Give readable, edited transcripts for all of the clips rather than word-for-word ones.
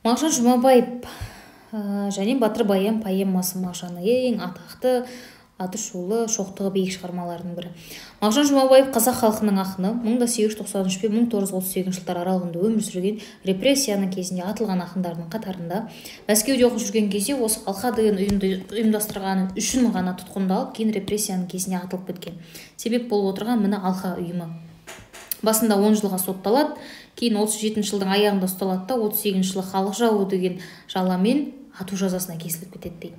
Мағжан Жұмабаев және Батыр Баян поэмасы Мағжанның ең атақты, аты шулы, шоқтығы биік шығармаларының бірі. Мағжан Жұмабаев қазақ халқының ақыны, 1893 пен 1938 жылдар аралығында өмір сүрген, репрессияның кезінде атылған ақындардың қатарында. Мәскеуде оқып жүрген кезде осы Алқа деген ұйымды ұйымдастырғаны үшін ғана тұтқындалып, кейін репрессияның кезінде атылып кеткен. Себеп болып отырған міне Алқа ұйымы. Басында 10 жылға сотталады, кейін 37 жылдың аяғында ұсталады да, 38 жылы халық жауы деген жаламен ату жазасына кесіліп кетеді дейді.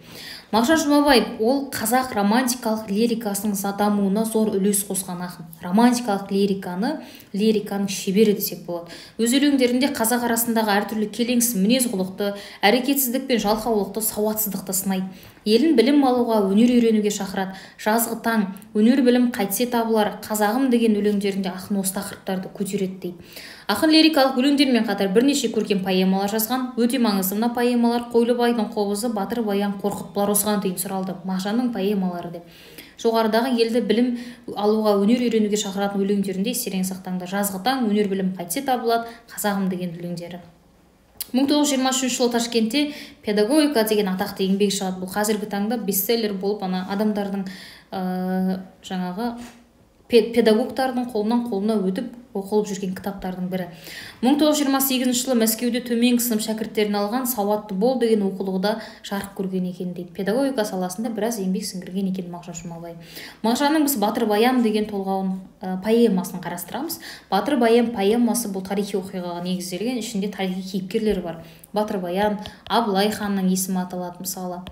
Мағжан Жұмабаев ол қазақ романтикалық лирикасының дамуына зор үлес қосқан ақын. Романтикалық лириканы, лириканың шебері десек болады. Өз өлеңдерінде қазақ арасындағы әртүрлі келеңсіз мінез құлықты, әрекетсіздік пен жалқаулықты, сауатсыздықты сынайды. Елін білім алуға, өнер үйренуге шақырады. Жазғы таң, өнер білім қайтсе табылар, Қазағым деген өлеңдерінде ақын осы тақырыптарды көтереді дейді. Ақын лирикалық өлеңдермен қатар бірнеше көркем поэмалар жазған. Өте маңызды мына поэмалар: Қойлыбайдың қобызы, Батыр Баян, Қорқыт. Бұлар осыған дейін сұралды, Мағжанның поэмалары деп. Жоғарыдағы елді білім алуға, өнер үйренуге шақыратын өлеңдерінде естеріңе сақтаңдар. Жазғы таң, өнер білім қайтсе табылады, Қазағым деген өлеңдері. 1923 жылы Ташкентте «Педагогика» деген атақты еңбек шығады. Бұл қазіргі таңда бестселлер болып, ана адамдардың жаңағы педагогтардың қолынан қолына өтіп оқылып жүрген кітаптардың бірі. 1928 жылы Мәскеуде төменгі сынып шәкірттерін алған «Сауатты бол» деген оқулығы да жарық көрген екен дейді. Педагогика саласында біраз еңбек сіңірген екен Мағжан Жұмабаев. Мағжанның біз Батыр Баян деген толғауын, поэмасын қарастырамыз. Батыр Баян поэмасы бұл тарихи оқиғаға негізделген, ішінде тарихи кейіпкерлер бар. Батыр Баян, Абылай ханның есімі аталады, мысалы,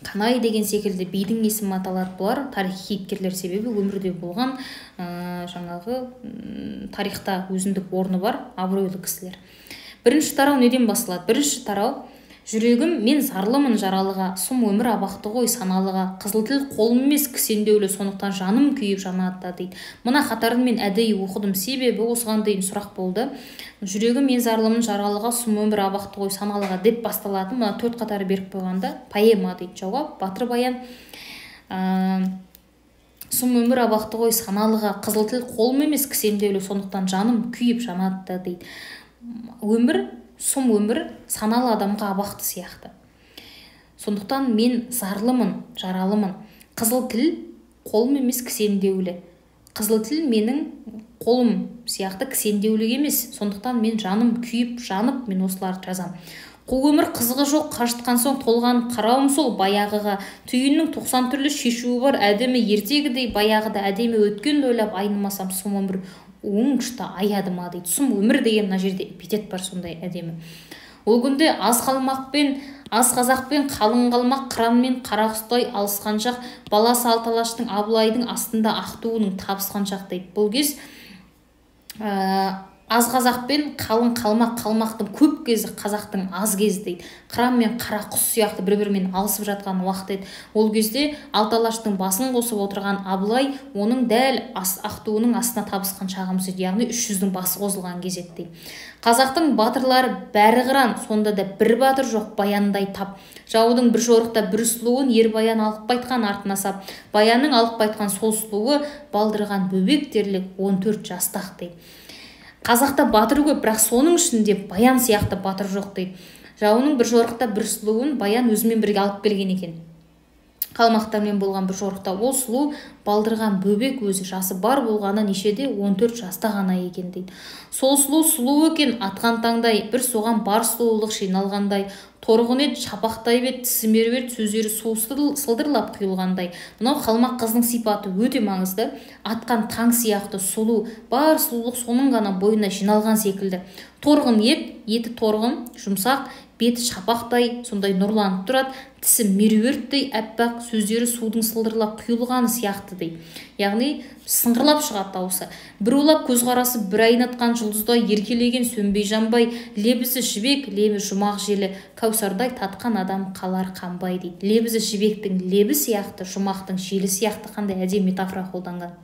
Қанай деген секілді бидің есімі аталады. Бұлар тарихи кейіпкерлер, себебі өмірде болған, жаңағы тарихта өзіндік орны бар абыройлы кісілер. Бірінші тарау неден басталады? Бірінші тарау: «Жүрегім мен зарлымын жаралыға, сұм өмір абақты ғой саналыға, қызыл тіл қолым емес кісендеулі, сондықтан жаным күйіп жанады да», – дейді. Мына қатарын мен әдейі оқыдым, себебі осыған дейін сұрақ болды. «Жүрегім мен зарлымын жаралыға, сұм өмір абақты ғой саналыға» деп басталатын мына төрт қатары беріп қойғанда, поэма дейді. Жауап: Батыр Баян. Сұм өмір абақты ғой саналыға, қызыл тіл қолым емес кісендеулі, сондықтан жаным күйіп жанады да дейді. Өмір, сұм өмір саналы адамға абақты сияқты, сондықтан мен зарлымын, жаралымын. Қызыл тіл қолым емес кісендеулі, қызыл тіл менің қолым сияқты кісендеулі емес, сондықтан мен жаным күйіп жанып, мен осыларды жазамын. Қу өмір қызығы жоқ қажытқан соң, толғанып қарауым сол баяғыға. Түйіннің 90 түрлі шешуі бар, әдемі ертегідей баяғыда әдемі өткенді ойлап айнымасам, сұм өмір оң күшті аяды ма дейді. Сұм өмір деген мына жерде эпитет бар, сондай әдемі. Ол күнде аз қалмақпен, аз қазақпен, қалың қалмақ қыран мен қара құстай алысқан шақ, баласы алты алаштың Абылайдың астында ақ туының табысқан шақ дейді. Бұл кез аз қазақпен қалың қалмақ, қалмақтың көп кезі, қазақтың аз кезі дейді. Қыран мен қара құс сияқты бір бірімен алысып жатқан уақыт еді. Ол кезде алты алаштың басын қосып отырған Абылай, оның дәл ақ туының астына табысқан шағымыз еді, яғни үш жүздің басы қосылған кез еді дейді. Қазақтың батырлары бәрі қыран, сонда да бір батыр жоқ Баяндай тап. Жаудың бір жорықта бір сұлуын ер Баян алып қайтқан артына сап. Баянның алып қайтқан сол сұлуы балдырған бөбек дерлік 14 жастақ дейді. Қазақта батыр көп, бірақ соның ішінде Баян сияқты батыр жоқ дейді. Жауының бір жорықта бір сұлуын Баян өзімен бірге алып келген екен. Қалмақтармен болған бір жорықта ол сұлу балдырған бөбек, өзі жасы бар болғаны нешеде, 14 жаста ғана екен дейді. Сол сұлу сұлу екен атқан таңдай, бір соған бар сұлулық жиналғандай. Торғын ет, шапақтай бет, тісі меруерт, сөздері су сылдырлап құйылғандай. Мынау қалмақ қызының сипаты өте маңызды. Атқан таң сияқты сұлу, бар сұлулық соның ғана бойына жиналған секілді. Торғын ет, еті торғын, жұмсақ, беті шапақтай сондай нұрланып тұрады, тісі меруерттей аппақ, сөздері судың сылдырлап құйылғаны сияқты дейді, яғни сыңғырлап шығады дауысы. Бір улап көзқарасы бір айнатқан жұлдыздай еркелеген, сөнбей жанбай, лебізі жібек лебі, жұмақ желі, кәусардай татқан адам қалар қанбай дейді. Лебізі жібектің лебі сияқты, жұмақтың желі сияқты. Қандай әдемі метафора қолданған!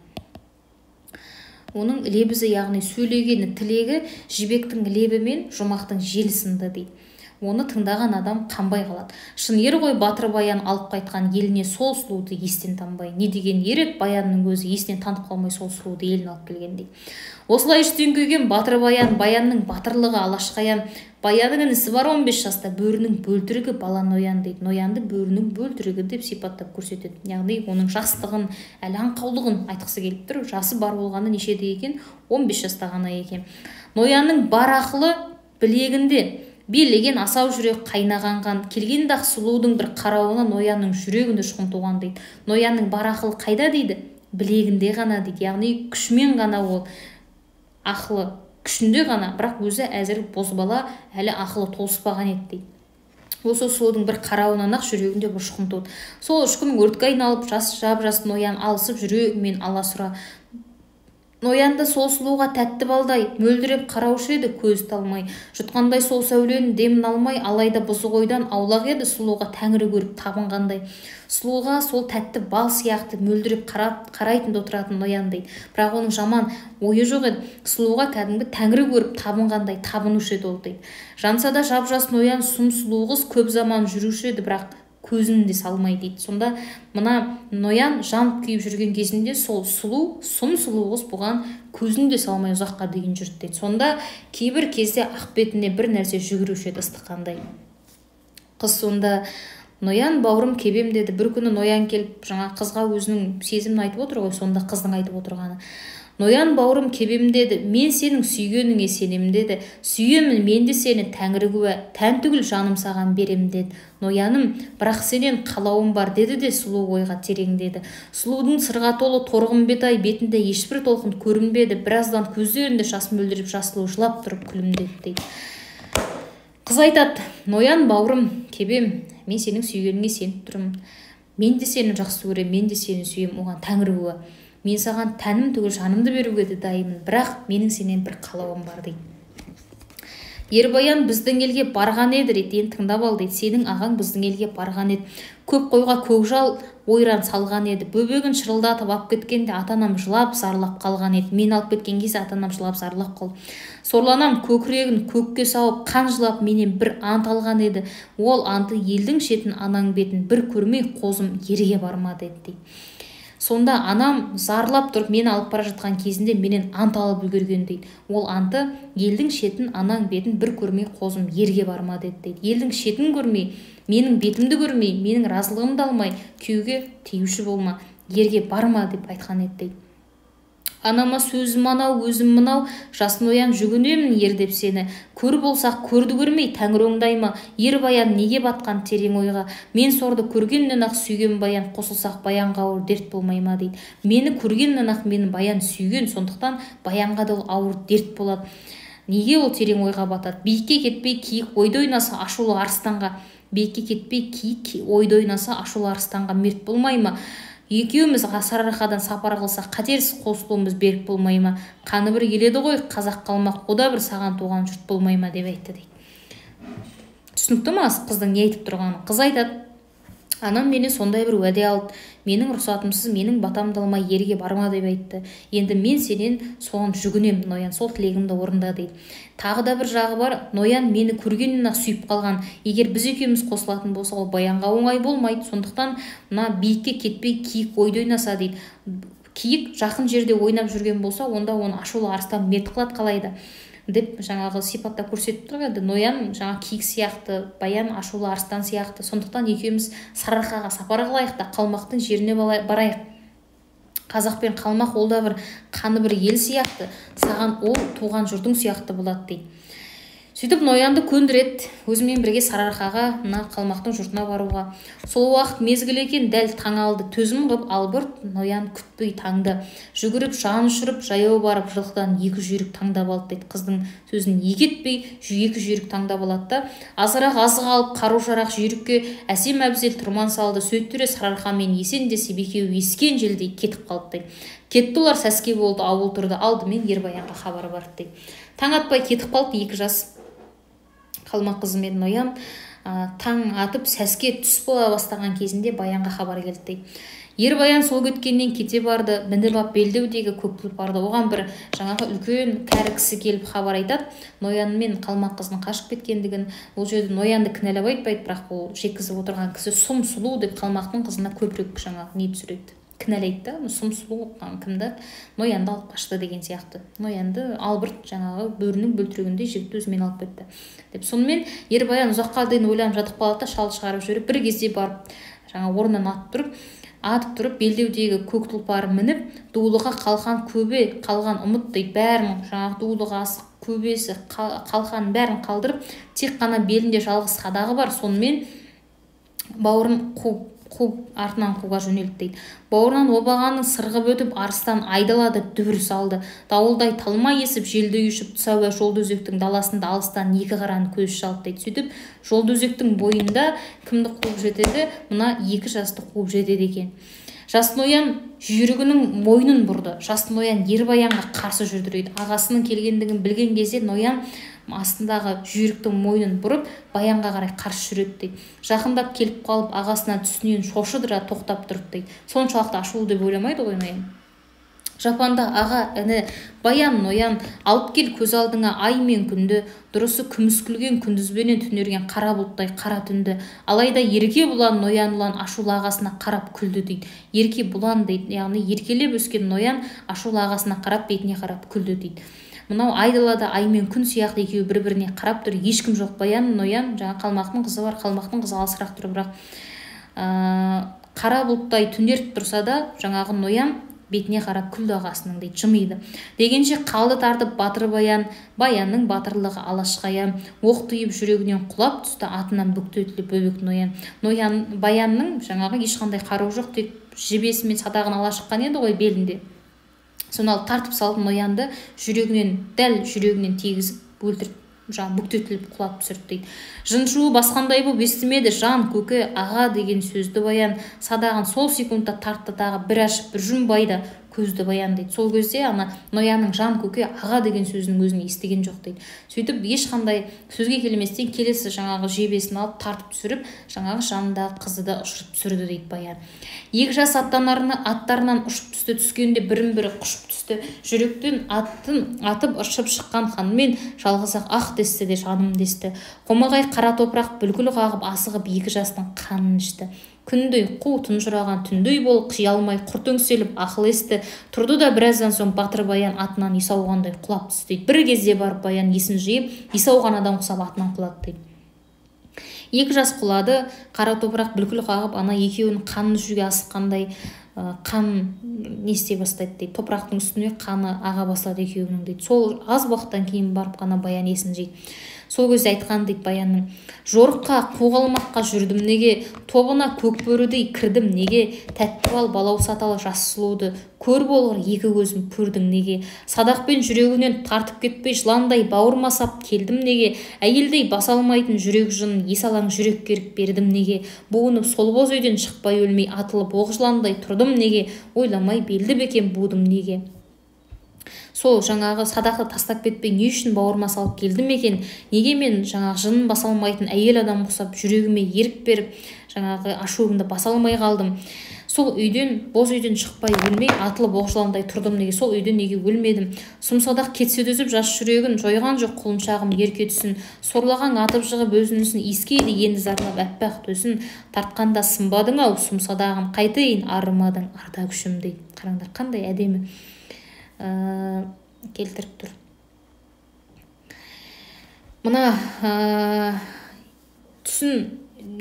Оның лебізі, яғни сөйлегені, тілегі жібектің лебі мен жұмақтың желі сынды дейді. Оны тыңдаған адам қанбай қалады. Шын ер ғой батыр Баян, алып қайтқан еліне сол сұлуды естен танбай. Не деген ер еді Баянның өзі, есінен танып қалмай сол сұлуды еліне алып келген дейді. Осылай іштен күйген батыр Баян, Баянның батырлығы алашқаян. Баянның інісі бар 15 жаста, бөрінің бөлтірігі бала Ноян дейді. Ноянды бөрінің бөлтірігі деп сипаттап көрсетеді. Яғни оның жастығын, әлі аңқаулығын айтқысы келіп тұр. Жасы бар болғаны нешеде екен? 15 жаста ғана екен. Ноянның бар ақылы білегінде, билеген асау жүрек қайнаған қан. Келгенде-ақ сұлудың бір қарауына Ноянның жүрегінде ұшқын туған дейді. Ноянның бар ақылы қайда дейді? Білегінде ғана дейді. Яғни күшімен ғана, ол ақылы күшінде ғана, бірақ өзі әзір бозбала, әлі ақылы толыспаған еді дейді. Осы сұлудың бір қарауынан-ақ жүрегінде бір ұшқын туды. Сол ұшқын өртке айналып, жас жап-жас Ноян алысып жүрегімен аласұра. Ноян да сол сұлуға тәтті балдай мөлдіреп қараушы еді, көз талмай. Жұтқандай сол сәуленің демін алмай, алайда бұзық ойдан аулақ еді, сұлуға тәңірі көріп табынғандай. Сұлуға сол тәтті бал сияқты мөлдіреп қарап қарайтын да отыратын Ноян дейді. Бірақ оның жаман ойы жоқ еді. Сұлуға кәдімгі тәңірі көріп табынғандай табынушы еді ол дейді. Жанса да жап-жас Ноян сұм сұлу қыз көп заман жүруші еді, бірақ көзін де салмай дейді. Сонда мына Ноян жанып күйіп жүрген кезінде сол сұлу, сұм сұлу қыз бұған көзін де салмай ұзаққа дейін жүрді дейді. Сонда кейбір кезде ақ бетіне бір нәрсе жүгіруші еді ыстыққандай. Қыз сонда Ноян бауырым кебем деді. Бір күні Ноян келіп жаңа қызға өзінің сезімін айтып отыр ғой. Сонда қыздың айтып отырғаны: Ноян бауырым кебем деді, мен сенің сүйгеніңе сенем деді. Сүйемін мен де сені, тәңірі куә, тән түгіл жаным саған берем деді. Нояным, бірақ сенен қалауым бар деді де сұлу ойға тереңдеді. Сұлудың сырға толы торғын бет-ай, бетінде ешбір толқын көрінбеді. Біраздан көздерінде жас мөлдіреп, жас сұлу жылап тұрып күлімдеді дейді. Қыз айтады: Ноян бауырым кебем, мен сенің сүйгеніңе сеніп тұрмын. Мен де сені жақсы көремін, мен де сені сүйемін, оған тәңірі куә. Мен саған тәнім түгіл жанымды беруге де дайынмын, бірақ менің сенен бір қалауым бар дейді. Ербаян біздің елге барған еді дейді, енді тыңдап ал дейді. Сенің ағаң біздің елге барған еді. Көп қойға көкжал ойран салған еді. Бөбегін шырылдатып алып кеткенде ата-анам жылап зарлап қалған еді. Мен алып кеткен кезде ата-анам жылап зарлап қалды. Сорланам көкірегін көкке сауып, қан жылап менен бір ант алған еді. Ол анты елдің шетін анаң бетін бір көрмей қозым ерге барма деді дейді. Сонда анам зарлап тұрып мені алып бара жатқан кезінде менен ант алып үлгерген дейді. Ол анты елдің шетін анаң бетін бір көрмей қозым ерге барма деді дейді. Елдің шетін көрмей, менің бетімді көрмей, менің разылығымды алмай күйеуге тиюші болма, ерге барма деп айтқан еді дейді. Анама сөзім анау, өзім мынау, жас Ноян жүгінемін ер деп сені. Көр болсақ көрді көрмей, тәңір оңдай ма? Ер Баян неге батқан терең ойға? Мен сорды көргеннен-ақ сүйген Баян, қосылсақ Баянға ауыр дерт болмай ма дейді. Мені көргеннен-ақ мені Баян сүйген, сондықтан Баянға да ол ауыр дерт болады. Неге ол терең ойға батады? Биікке кетпей киік ойды ойнаса ашулы арыстанға, биікке кетпей киік ойды ойнаса ашулы арыстанға мерт болмай ма? Екеуміз Сарыарқадан сапар қылсақ, қатерсіз қосылуымыз берік болмай ма? Қаны бір келеді ғой қазақ қалмақ, ода бір саған туған жұрт болмай ма деп айтты дейді. Түсінікті ма қыздың не айтып тұрғаны? Қыз айтады: анам менен сондай бір уәде алды, менің рұқсатымсыз менің батамды алмай ерге барма деп айтты. Енді мен сенен соған жүгінемін, Ноян, сол тілегімді орында дейді. Тағы да бір жағы бар, Ноян мені көргеннен-ақ сүйіп қалған. Егер біз екеуміз қосылатын болсақ, ол Баянға оңай болмайды. Сондықтан мына биікке кетпей киік ойды ойнаса дейді. Киік жақын жерде ойнап жүрген болса, онда оны ашулы арыстан мерт қылады қалайды деп жаңағы сипаттап көрсетіп тұр енді. Ноян жаңа киік сияқты, Баян ашулы арыстан сияқты. Сондықтан екеуміз Сарыарқаға сапар қылайық та қалмақтың жеріне барайық. Қазақ пен қалмақ ол да бір қаны бір ел сияқты, саған ол туған жұртың сияқты болады дейді. Сөйтіп Ноянды көндіреді өзімен бірге Сарыарқаға, мына қалмақтың жұртына баруға. Сол уақыт мезгіл екен, дәл таң алды. Төзім қып албырт Ноян күтпей таңды. Жүгіріп жан ұшырып жаяу барып жылқыдан екі жүйрік таңдап алды дейді. Қыздың сөзін екі етпей екі жүйрік таңдап алады да, азырақ азық алып қару-жарақ жүйрікке әсем әбзел тұрман салды. Сөйттіре Сарыарқамен есендесіп екеуі ескен желдей кетіп қалды дейді. Кетті олар, сәске болды, ауыл тұрды. Алдымен Ербаянға хабар барды дейді. Таң атпай кетіп қалды екі жас қалмақ қызы мен Ноян. Таң атып сәске түс бола бастаған кезінде Баянға хабар келді дейді. Ер Баян сол кеткеннен кете барды, мініп ап белдеудегі көк тұлпарды. Оған бір жаңағы үлкен кәрі кісі келіп хабар айтады, Ноян мен қалмақ қызының қашып кеткендігін. Ол жерде Ноянды кінәлап айтпайды, бірақ ол жеткізіп отырған кісі сұм сұлу деп қалмақтың қызына көбірек жаңағы не түсіреді, кінәлайды да, сұм сұлу кімді, Ноянды алып қашты деген сияқты. Ноянды албырт жаңағы бөрінің бөлтірігіндей жігітті өзімен алып кетті деп. Сонымен Ер Баян ұзаққа дейін ойланып жатып қалады да, шал шығарып жіберіп, бір кезде барып жаңа орнынан атып тұрып белдеудегі көк тұлпарын мініп, дулыға қалқан көбе қалған ұмыт дейді, бәрін жаңағы дулығасы, көбесі, қалқанын бәрін қалдырып, тек қана белінде жалғыз садағы бар, сонымен бауырын қуып артынан қуға жөнелді дейді. Бауырынан обағанның сырғып өтіп, арыстан айдалады, дүбір салды. Дауылдай талмай есіп, желдей ұшып, тұсауы Жолдыөзектің даласында алыстан екі қараны көз шалды дейді. Сөйтіп Жолдыөзектің бойында кімді қуып жетеді? Мына екі жасты қуып жетеді екен. Жас Ноян жүйрігінің мойнын бұрды. Жас Ноян Ер Баянға қарсы жүрді дейді. Ағасының келгендігін білген кезде Ноян астындағы жүйріктің мойнын бұрып, Баянға қарай қарсы жүреді дейді. Жақындап келіп қалып, ағасына түсінен шошыдыра тоқтап тұрды дейді. Соншалықты ашулы деп ойламайды ғой Ноян. Жапанда аға іні Баян Ноян, алып кел көз алдыңа ай мен күнді, дұрысы күміс күлген күндізбенен түнерген қара бұлттай қара түнді. Алайда ерке бұлан Ноян ұлан ашулы ағасына қарап күлді дейді. Ерке бұлан дейді, яғни еркелеп өскен Ноян ашулы ағасына қарап, бетіне қарап күлді дейді. Мынау айдалада ай мен күн сияқты екеуі бір-біріне қарап тұр, ешкім жоқ. Баян Ноян жаңа қалмақтың қызы бар, қалмақтың қызы алысырақ тұр, бірақ қара бұлттай түнеріп тұрса да жаңағы Ноян бетіне қарап күлді ағасының дейді, жымиды. Дегенше қалды тартып батыр Баян, Баянның батырлығы алашқаян, оқ тиіп жүрегінен құлап түсті, атынан бүктетіліп бөбек Ноян. Ноян Баянның жаңағы ешқандай қаруы жоқ, тек жебесі мен садағын ала шыққан еді ғой белінде. Соны алып тартып салып Ноянды жүрегінен, дәл жүрегінен тигізіп өлтіріп, жаңа бүктетіліп құлап түсірді дейді. Жын-жуы басқандай боп естімеді жан көке аға деген сөзді Баян, садағын сол секундта тартты тағы, бір ашып бір жұмбай да көзді Баян дейді. Сол кезде ана Ноянның жан көке аға деген сөзінің өзін естіген жоқ дейді. Сөйтіп ешқандай сөзге келместен келесі жаңағы жебесін алып тартып түсіріп, жаңағы жанындағы қызды да ұшырып түсірді дейді Баян. Екі жас аттарынан ұшып түсті, түскенде бірін-бірі құшып түсті. Жүректен аттын атып ұшып шыққан ханмен жалғыз-ақ ақ десті де жаным десті. Қомағай қара топырақ бүлкіл қағып асығып екі жастың қанын ішті. Күндей қу тұнжыраған түндей бол қия алмай құр төңселіп ақыл есті. Тұрды да біраздан соң батыр Баян атынан ес ауғандай құлап түсті дейді. Бір кезде барып Баян есін жиып, ес ауған адам құсап атынан құлады дейді. Екі жас құлады, қара топырақ бүлкіл қағып ана екеуінің қанын ішуге асыққандай қан не істей бастайды дейді. Топырақтың үстіне қаны аға бастады екеуінің дейді. Сол аз уақыттан кейін барып қана Баян есін жиды. Сол кезде айтқан дейді Баянның: жорыққа қу қалмаққа жүрдім неге, тобына көк бөрідей кірдім неге, тәтті бал балауса тал жас сұлуды көр болғыр екі көзім көрдің неге, садақпен жүрегінен тартып кетпей жыландай бауырыма сап келдім неге, әйелдей баса алмайтын жүрек жынын есалаң жүрек керіп бердім неге, буынып сол боз үйден шықпай өлмей атылып оқ жыландай тұрдым неге, ойламай белді бекем будым неге. Сол жаңағы садақты тастап кетпей не үшін бауырыма салып келдім екен, неге мен жаңағы жынын баса алмайтын әйел адам ұқсап жүрегіме ерік беріп жаңағы ашуымды баса алмай қалдым. Сол үйден, боз үйден шықпай өлмей атылып оқ жыландай тұрдым неге, сол үйден неге өлмедім. Сұм садақ кетсе де үзіп жас жүрегін жойған жоқ құлыншағым ерке түсін, сорлаған атып жығып өзінісін иіскейді енді зарлап әппақ төсін, тартқанда сынбадың ау сұм садағым қайтейін арымадың арда күшім дейді. Қараңдар қандай әдемі келтіріп тұр. Мына түсін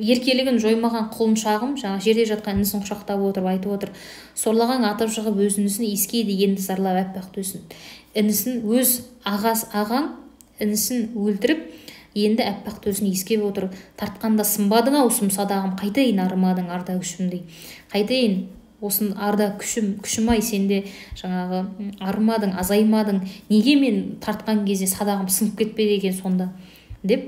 еркелігін жоймаған құлыншағым жаңа жерде жатқан інісін құшақтап отырып айтып отыр. Сорлаған атып жығып өзінісін иіскейді енді зарлап әппақ төсін. Інісін өз ағаң інісін өлтіріп енді әппақ төсін иіскеп отыр. Тартқанда сынбадың ау сұм садағым қайтейін арымадың арда күшім дейді. Қайтейін осын арда күшім, күшім ай сенде жаңағы арымадың, азаймадың, неге мен тартқан кезде садағым сынып кетпеді екен сонда деп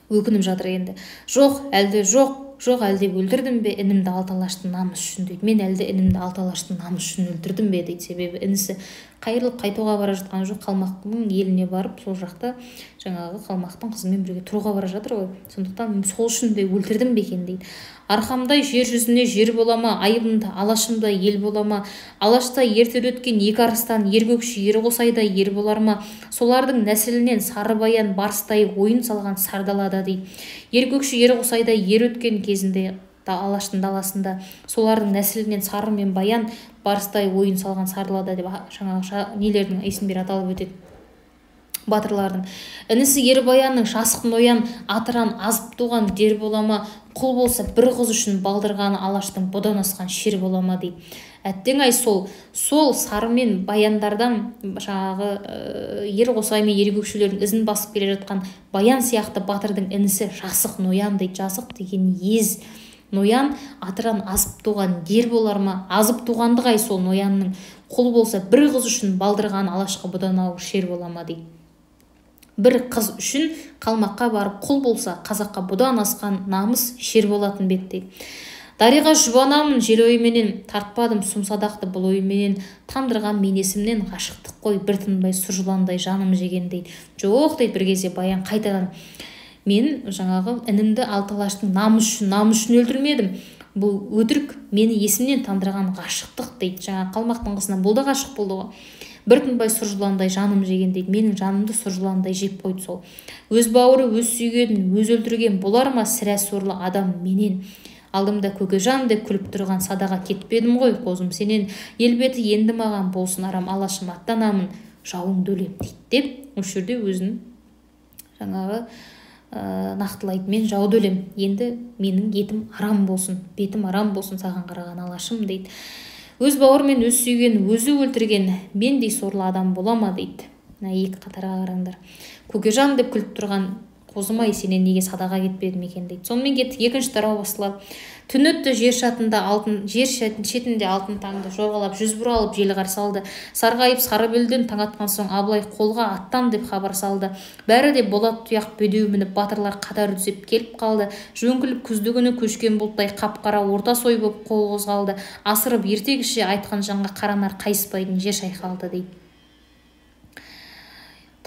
өкініп жатыр енді. Жоқ, әлде жоқ, жоқ әлде өлтірдім бе інімді алты алаштың намысы үшін дейді. Мен әлде інімді алты алаштың намысы үшін өлтірдім бе дейді. Себебі інісі Қайырылып қайтуға бара жатқан жоқ, қалмақтың еліне барып, сол жақта жаңағы қалмақтың қызымен бірге тұруға бара жатыр ғой. Сондықтан сол үшін де өлтірдім бе екен дейді. Арқамдай жер жүзіне жер бола ма, айыбымды алашымдай ел бола ма? Алашта ерте өткен екі арыстан, ер Көкші, ер Қосайдай ер болар ма? Солардың нәсілінен сары баян барыстай ойын салған сардалада дейді. Ер Көкші, ер Қосайдай ер өткен кезінде алаштың даласында, солардың нәсілінен сары мен баян барыстай ойын салған сардалада деп жаңағы нелердің есімдері аталып өтеді батырлардың. Інісі ер Баянның жасық ноян атыран азып туған дер бола ма? Құл болса бір қыз үшін балдырғаны алаштың бұдан асқан шер бола ма дейді. Әттең ай, сол сары мен баяндардан жаңағы ер Қосай мен ер Көкшелердің ізін басып келе жатқан баян сияқты батырдың інісі жасық ноян дейді. Жасық деген ез, ноян атыран азып туған дер болар ма? Азып туғандық ай сол ноянның, құл болса бір қыз үшін балдырған алашқа бұдан ауыр шер бола ма дейді. Бір қыз үшін қалмаққа барып құл болса, қазаққа бұдан асқан намыс шер болатын бет дейді. Дариға жұбанамын жел ойменен, тартпадым сұм садақты бұл ойменен, тандырған мен есімнен ғашықтық қой, бір тынбай сұр жыландай жаным жеген дейді. Жоқ дейді, бір кезде баян қайтадан мен жаңағы інімді алты алаштың намыс үшін өлтірмедім. Бұл өтірік, мені есімнен тандырған ғашықтық дейді. Жаңа қалмақтың қызына бұл да ғашық болды ғой. Бір тынбай сұр жыландай жаным жеген дейді. Менің жанымды сұр жыландай жеп қойды сол. Өз бауыры, өз сүйгенін, өз өлтірген болар ма сірә сорлы адам менен. Алдымда көкежан деп күліп тұрған садаға кетпедім ғой қозым сенен. Ел беті енді маған болсын арам, алашым аттанамын, жауыңды өлем дейді деп осы жерде өзін жаңағы нақтылайды. Мен жауды өлем, енді менің етім арам болсын, бетім арам болсын саған қараған алашым дейді. Өз бауырымен өз сүйген, өзі өлтірген мендей сорлы адам бола ма дейді. Мына екі қатарға қараңдар. Көкежан деп күліп тұрған қозым ай, сенен неге садаға кетпедім екен дейді. Сонымен кеттік, екінші тарау басталады. Түн өтті, жер шатында алтын, жер шетінде алтын таңды жорғалап, жүз бұралып жел қарсы алды. Сарғайып сары белден таң атқан соң Абылай қолға аттан деп хабар салды. Бәрі де болат тұяқ бедеу мініп, батырлар қатар түзеп келіп қалды. Жөңкіліп күзді күні көшкен бұлттай қап-қара орта сой боп қол қозғалды. Асырып ертегіше айтқан жанға қаранар қайыспайтын жер шайқалды дейді.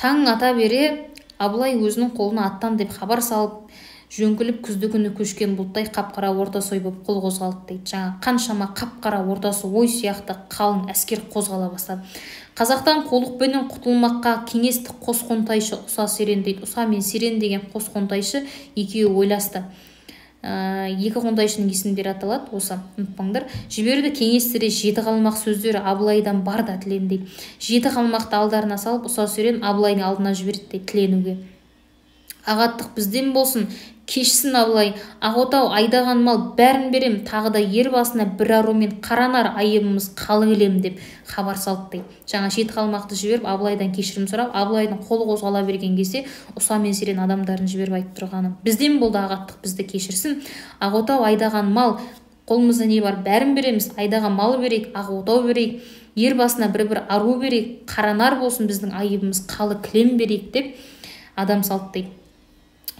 Таң ата бере Абылай өзінің қолына аттан деп хабар салып, жөңкіліп күзді күні көшкен бұлттай қап-қара орта сой боп қол қозғалды дейді. Жаңа қаншама қап-қара ортасы ой сияқты қалың әскер қозғала бастады. Қазақтан қулықпенен құтылмаққа кеңесті қос қонтайшы Ұса Серен дейді. Ұса мен Серен деген қос қонтайшы екеуі ойласты. Екі қонтайшының есімдері аталады, осы ұмытпаңдар. Жіберді кеңестіре жеті қалмақ сөздері Абылайдан бар да тілен дейді. Жеті қалмақты алдарына салып, Ұса Серен Абылайдың алдына жіберді дейді тіленуге. Ағаттық бізден болсын, кешсін Абылай, ақ отау айдаған мал бәрін берем, тағы да ер басына бір арумен қаранар айыбымыз қалы келем деп хабар салды дейді. Жаңа жеті қалмақты жіберіп, Абылайдан кешірім сұрап, Абылайдың қолы қозғала берген кезде Ұса мен Серен адамдарын жіберіп айтып тұрғаны. Бізден болды ағаттық, бізді кешірсін, ақ отау айдаған мал, қолымызда не бар бәрін береміз, айдаған мал берейік, ақ отау берейік, ер басына бір-бір ару берейік, қаранар болсын біздің айыбымыз, қалы кілем берейік деп адам салды дейді.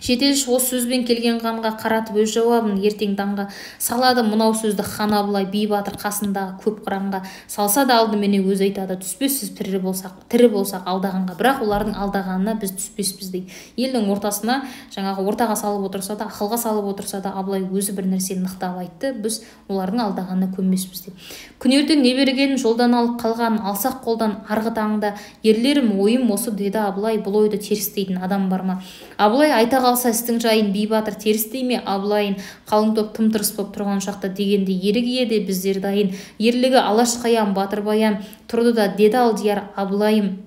Шетелші осы сөзбен келген ханға қаратып өз жауабын ертең таңға салады мынау сөзді хан Абылай би батыр қасындағы көп қыранға салса да алдыменен өзі айтады, түспессіз тірі болсақ, тірі болсақ алдағанға, бірақ олардың алдағанына біз түспеспіз дейді. Елдің ортасына жаңағы ортаға салып отырса да, ақылға салып отырса да Абылай өзі бір нәрсені нықтап айтты, біз олардың алдағанына көнбеспіз деп. Күнертең не бергенін жолдан алып қалғанын алсақ қолдан арғы таңда ерлерім ойым осы деді Абылай, бұл ойды терістейтін адам бар ма? Абылай айта қалса істің жайын би батыр терістей ме Абылайын, қалың топ тым-тырыс боп тұрған шақта дегенде ерігі еді біздер дайын, ерлігі алаш қаян батыр баян тұрды да деді алдияр Абылайым.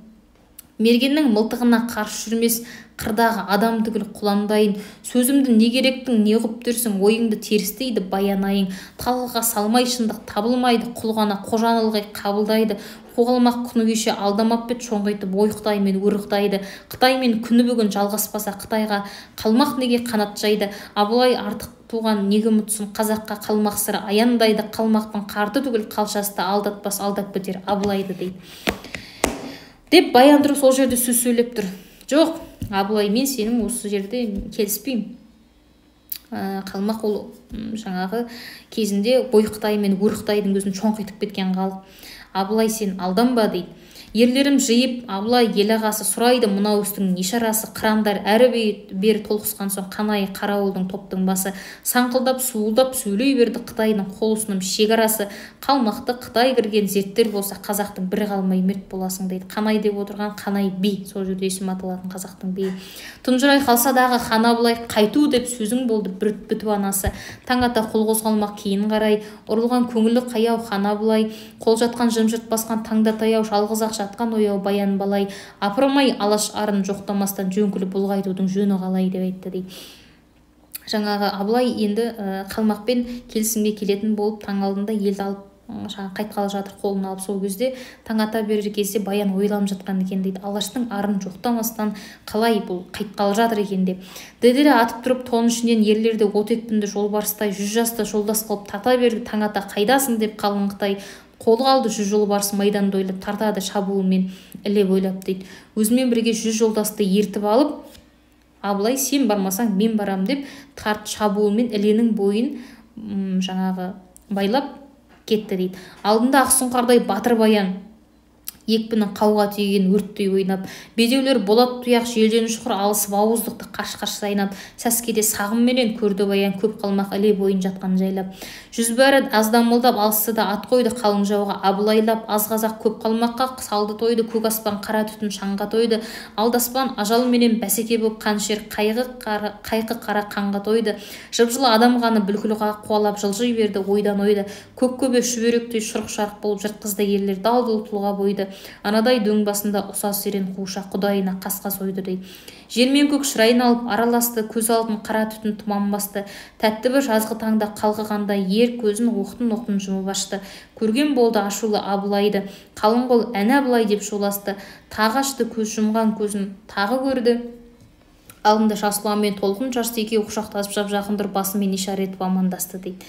Мергеннің мылтығына қарсы жүрмес қырдағы адам түгіл құландайын, сөзімді не керектің не ғып тұрсың, ойыңды терістейді баянайың, талғыға салмай шындық табылмайды, құл ғана қожаны ылғи қабылдайды, қоғалмақ күні кеше алдамап бет шоңғитып ой Қытай мен өр Қытайды, Қытай мен күні бүгін жалғаспаса Қытайға қалмақ неге қанат жайды, Абылай артық туған неге ұмытсын, қазаққа қалмақ сыры аяндайды, қалмақтың қарты түгіл қалшасы да алдатпас алдап кетер Абылайды дейді деп баян тұрып сол жерде сөз сөйлеп тұр. Жоқ, Абылай, мен сенің осы жерде келіспеймін. Қалмақ ол жаңағы кезінде ой Қытай мен өр Қытайдың өзін шоңқитып кеткен халық. Абылай сен алданба дейді. Ерлерім жиып, Абылай ел ағасы сұрайды, мынау істің не шарасы? Қырандар әрі бері толқысқан соң, Қанай қарауылдың топтың басы саңқылдап, суылдап сөйлей берді: «Қытайдың қол ұсыным шекарасы, қалмақты қытай кірген зерттер болса, қазақтың бір қалмай мерт боласың», — дейді. Қанай деп отырған Қанай би, сол жерде есімі аталатын қазақтың биі. Тұнжырай қалса дағы хан Абылай: «Қайту деп сөзің болды біту анасы. Таң ата қол қозғалмақ кейін қарай». Ұрылған көңілі қаяу хан Абылай, қол жатқан жым-жырт басқан таңда таяу, жалғыз-ақ жатқан ояу Баян балай. «Апырмай, алаш арын жоқтамастан жөңкіліп бұл қайтудың жөні қалай?» — деп айтты дейді. Жаңағы Абылай енді қалмақпен келісімге келетін болып, таң алдында елді алып, жаңағы қайтқалы жатыр қолына алып. Сол кезде, таң ата берер кезде, Баян ойланып жатқан екен дейді: алаштың арын жоқтамастан қалай бұл қайтқалы жатыр екен деп. Деділі атып тұрып тон ішінен, ерлерде от екпінді жолбарыстай, 100 жасты жолдас қылып тарта берді. «Таң ата, қайдасың?» — деп қалың қытай. Қолға алды 100 жолбарыс майданды ойлап, тартады шабуылмен Іле бойлап дейді. Өзімен бірге 100 жолдасты ертіп алып Абылай, «Сен бармасаң, мен барам», — деп тарт шабуылмен Іленің бойын жаңағы байлап кетті дейді. Алдында ақсұңқардай батыр Баян, екпіні қауға тиген өрттей ойнап. Бедеулер болат тұяқ желден ұшқыр, алысып ауыздықты қарш-қарш сайнап. Сәскеде сағымменен көрді Баян көп қалмақ Іле бойын жатқан жайлап. Жүзбәрі аз дамылдап алысты да, ат қойды қалың жауға Абылайлап. Аз қазақ көп қалмаққа салды тойды, көк аспан қара түтін шаңға тойды. Алдаспан ажалменен бәсеке боп, қанішер қайғы қара, қайқы қара қанға тойды. Жып-жылы адам қаны бүлкіл қуалап жылжи берді ойдан ойды. Көк көбе шүберектей шұрқ-шарқ болып, жыртқызды ерлер дал-дұл тұлға бойды. Анадай дөң басында ұса серен қуыршақ құдайына қасқа сойды дейді. Жер мен көк шырайын алып араласты, көз алдын қара түтін тұман басты. Тәтті бір жазғы таңда қалқығандай ер көзін оқтын-оқтын жұмып ашты. Көрген болды ашулы Абылайды, қалың қол «Әне Абылай!» деп шуласты. Тағы ашты көз жұмған көзін, тағы көрді: алдында Жасұлан мен Толқын шашты екеуі құшақтасып, жап-жақын тұр, басымен ишара етіп амандасты дейді.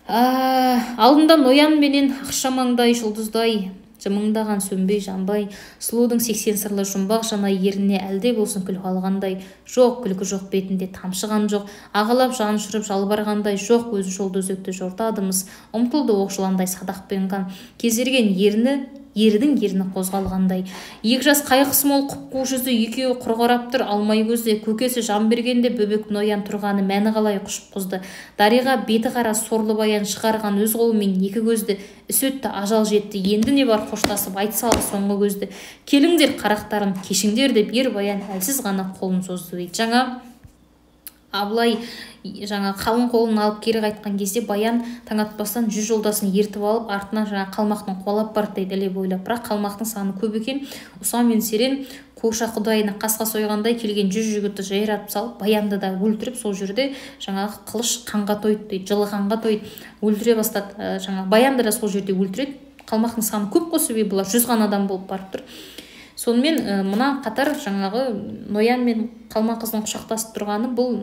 Алдында ноян менен ақша маңдай жұлдыздай жымыңдаған сөнбей жанбай сұлудың 80 сырлы жұмбақ жанай ерніне әлде болсын күлкі алғандай. Жоқ, күлкі жоқ, бетінде тамшы қан жоқ. Ағалап жан ұшырып жалбарғандай. Жоқ, өзі жолды өзекті жортады-мыс, ұмтылды оқ жыландай садақпен қан кезерген ерні, ердің ерні қозғалғандай. Екі жас қайғысы мол құп-қу жүзді екеуі құр қарап тұр алмай көзді. Көкесі жан бергенде бөбек ноян тұрғаны мәні қалай құшып құзды. Дариға беті қара сорлы Баян шығарған өз қолымен екі көзді. Іс өтті, ажал жетті, енді не бар қоштасып айтсалық соңғы көзді? «Келіңдер, қарақтарым, кешіңдер», — деп ер Баян әлсіз ғана қолын созды дейді. Жаңа Абылай жаңа қалың қолын алып кері қайтқан кезде Баян таң атпастан 100 жолдасын ертіп алып, артынан жаңа қалмақтың қуалап барды дейді Іле бойлап. Бірақ қалмақтың саны көп екен. Ұса мен Серен қуыршақ құдайына қасқа сойғандай келген 100 жігітті жайратып салып, Баянды да өлтіріп, сол жерде жаңағы қылыш қанға тойды дейді, жылы қанға тойды, өлтіре бастады. Жаңа Баянды да сол жерде өлтіреді. Қалмақтың саны көп қой, себебі бұлар 100 ғана адам болып барып тұр. Сонымен мына қатар жаңағы ноян мен қалмақ қыздың құшақтасып тұрғаны, бұл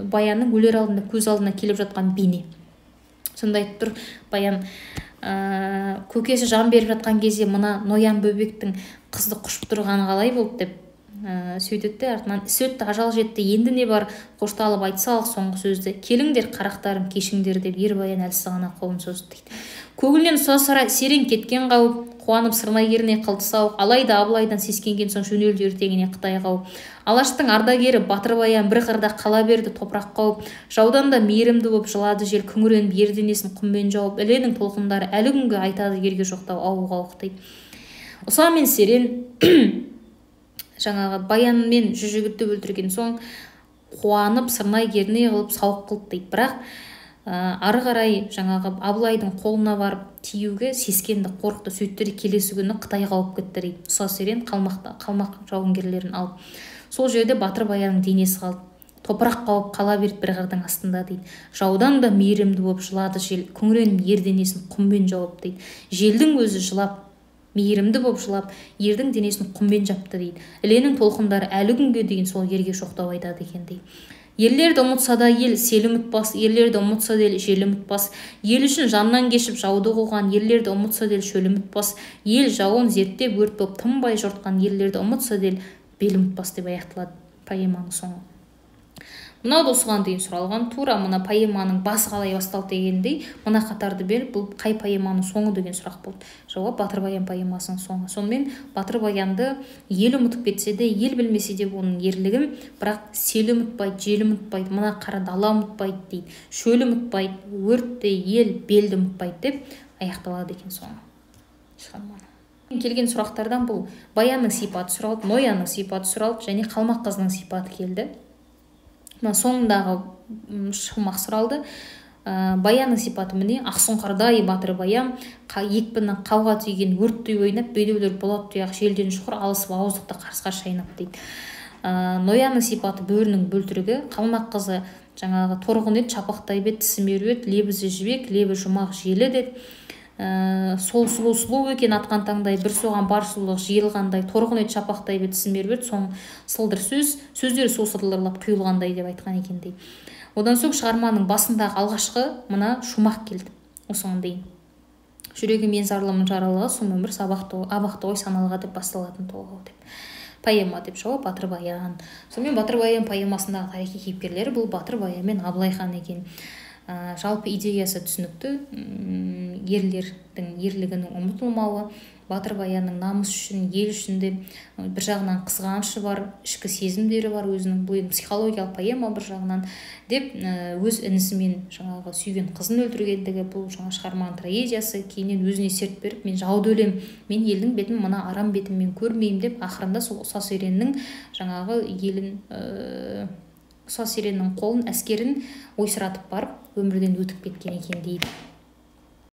Баянның өлер алдында көз алдына келіп жатқан бейне. Сонда айтып тұр Баян: көкесі жан беріп жатқан кезде мына ноян бөбектің қызды құшып тұрғаны қалай болды?» — деп. Сөйтеді де артынан: «Іс өтті, ажал жетті, енді не бар қошталып айтсалық соңғы сөзді? Келіңдер, қарақтарым, кешіңдер», — деп ер Баян әлсіз ғана қолын созды дейді. Көңілінен ұса серен кеткен қауіп, қуанып сырнай керней қылды сауық. Алайда Абылайдан сескенген соң жөнелді ертеңіне қытай қауып. Алаштың ардагері батыр Баян бір қырда қала берді топырақ қауып. Жаудан да мейірімді боп жылады жел, күңіреніп ер денесін құммен жауып. Іленің толқындары әлі күнге айтады ерге жоқтау ауық ауық дейді. Ұса мен Серен жаңағы Баян мен 100 жігітті өлтірген соң қуанып сырнай керней қылып сауық қылды дейді. Бірақ ары қарай жаңағы Абылайдың қолына барып тиюге сескенді, қорықты. Сөйтті де келесі күні қытайға ауып кетті дейді Ұса Серен қалмақ жауынгерлерін алып. Сол жерде батыр Баянның денесі қалды топырақ қауып, қала берді бір қырдың астында дейді. Жаудан да мейірімді болып жылады жел, күңіреніп ер денесін құммен жауып дейді. Желдің өзі жылап, мейірімді болып жылап, ердің денесін құммен жапты дейді. Іленің толқындары әлі күнге дейін сол ерге жоқтау айтады екен дейді. Ерлерді ұмытса да ел, сел ұмытпас, ерлерді ұмытса да ел, жел ұмытпас. Ел үшін жаннан кешіп жауды қуған ерлерді ұмытса да ел, шөл ұмытпас. Ел жауын зерттеп, өрт болып тынбай жортқан ерлерді ұмытса да ел, бел ұмытпас, деп аяқталады поэманың соңы. Мынау да осыған дейін сұралған. Тура мына поэманың басы қалай басталды дегендей, мына қатарды беріп, бұл қай поэманың соңы деген сұрақ болды. Жауап: Батыр Баян поэмасының соңы. Сонымен, Батыр Баянды ел ұмытып кетсе де, ел білмесе де оның ерлігін, бірақ сел ұмытпайды, жел ұмытпайды, мына қара дала ұмытпайды дейді, шөл ұмытпайды, өрт те, ел, белді ұмытпайды деп аяқталады екен соңы шығарманың. Келген сұрақтардан бұл Баянның сипаты сұралды, Ноянның сипаты сұралды және қалмақ қызының сипаты келді. Мына соңындағы шумақ сұралды. Баянның сипаты міне: ақсұңқардай батыр Баян, екпіні қауға тиген өрттей ойнап, бедеулер болат тұяқ желден шұқыр, алысып ауыздықты қарсқа шайнап дейді. Ноянның сипаты: бөрінің бөлтірігі. Қалмақ қызы жаңағы торғын ет, шапақтай бет, тісі меруерт, лебізі жібек, лебі жұмақ желі деп. Сол сұлу сұлу екен атқан таңдай, бір соған бар сұлулық жиылғандай, торғын ет, шапақтай бет, тісі меруерт, соң сылдыр сөз, сөздері су сылдырлап құйылғандай деп айтқан екен дейді. Одан соң шығарманың басындағы алғашқы мына шумақ келді осыған дейін: жүрегім мен зарлымын жаралыға, сұм өмір сабақты, абақты ғой саналыға деп басталатын толғау деп. Поэма деп жауап: Батыр Баян. Сонымен, Батыр Баян поэмасындағы тарихи кейіпкерлері бұл Батыр Баян мен Абылай хан екен. Жалпы идеясы түсінікті: ерлердің ерлігінің ұмытылмауы, Батыр Баянның намыс үшін, ел үшін деп бір жағынан қызғанышы бар, ішкі сезімдері бар өзінің. Бұл енді психологиялық поэма бір жағынан деп, өз інісімен жаңағы сүйген қызын өлтіргендігі, бұл жаңа шығарманың трагедиясы. Кейіннен өзіне серт беріп, мен жауды өлем, мен елдің бетін мына арам бетіммен көрмеймін деп, ақырында сол Ұсас Ереннің жаңағы елін, Ұсас Ереннің қолын, әскерін ойсыратып барып өмірден өтіп кеткен екен дейді.